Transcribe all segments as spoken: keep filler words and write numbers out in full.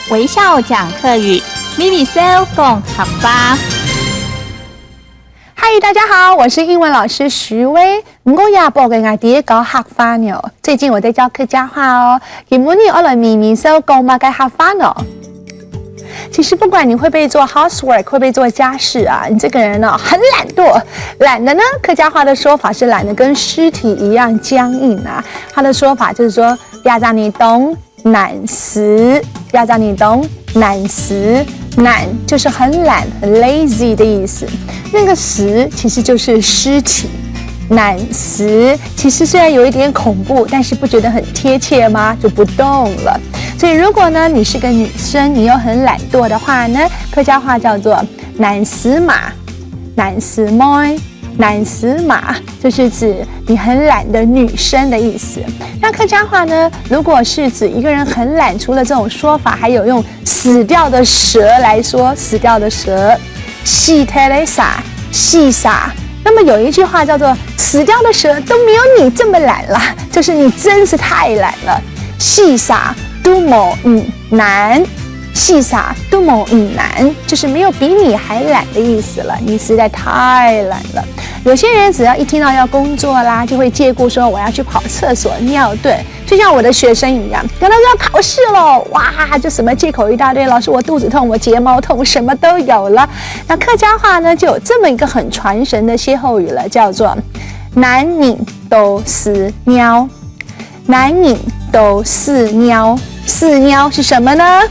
微笑讲客语，微微笑讲客话。嗨，大家好，我是英文老师徐薇。毋過這駁个𠊎第一教客話呢，最近我在教客家話哦。今晡日𠊎來微微笑講麼个客話呢？其實不管你會不會做 housework，會不會做家事啊，你這個人呢，很懶惰。懶得呢，客家話的說法是懶得跟屍體一樣僵硬啊。它的說法就是說，這隻耳東 懶屍，這隻耳東懶屍，懶就是很懶、很 lazy 的意思。那個屍其實就是屍體，懶屍其實雖然有一點恐怖，但是不覺得很貼切嗎？就不動了。所以如果呢，你是個女生，你又很懶惰的話呢，客家話叫做懶屍嫲，懶屍妹。 懶屍嫲就是指你很懶的女生的意思。那客家話呢，如果是指一個人很懶，除了這種說法，還有用死掉的蛇來說，死掉的蛇，死忒个蛇，死蛇。那麼有一句話叫做"死掉的蛇都沒有你這麼懶了"，就是你真是太懶了。死蛇都無你 懶，死蛇都無你懶，就是沒有比你還懶的意思了，你實在太懶了。有些人只要一聽到要工作啦，就會借故說我要去跑廁所尿遁，就像我的學生一樣，等到要考試了，哇，就什麼借口一大堆，老師，我肚子痛，我睫毛痛，什麼都有了。那客家話呢，就有這麼一個很傳神的歇後語了，叫做"懶人多屎尿"。 懶人多屎尿，屎尿是什麼呢？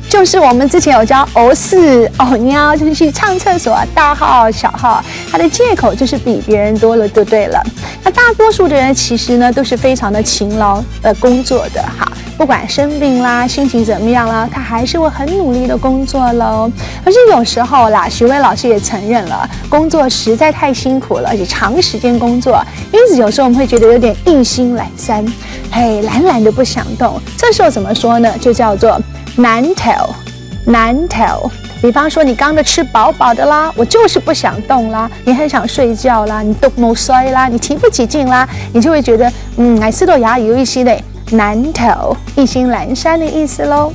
就是我們之前有教屙屎、屙尿，就是去上廁所啊，大號小號，他的借口就是比別人多了，就對了。那大多數的人其實呢，都是非常的勤勞呃工作的哈，不管生病啦，心情怎麼樣啦，他還是會很努力的工作咯。可是有時候啦，徐薇老師也承認了，工作實在太辛苦了，而且長時間工作，因此有時候我們會覺得有點意興闌珊，嘿，懶懶的不想動。這時候怎麼說呢？就叫做懶頭，懶頭。比方說你剛剛吃飽飽的啦，我就是不想動啦，你很想睡覺啦，你都沒睡啦，你提不起勁啦，你就會覺得，嗯，還是都牙有一些的懶頭，意興闌珊的意思咯。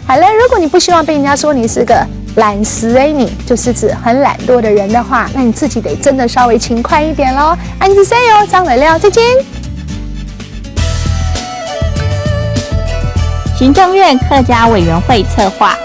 好了，如果你不希望被人家說你是個懶尸的人，就是指很懶惰的人的話，那你自己得真的稍微勤快一點咯。恁仔細哦，正來尞，再見。行政院客家委員会策划，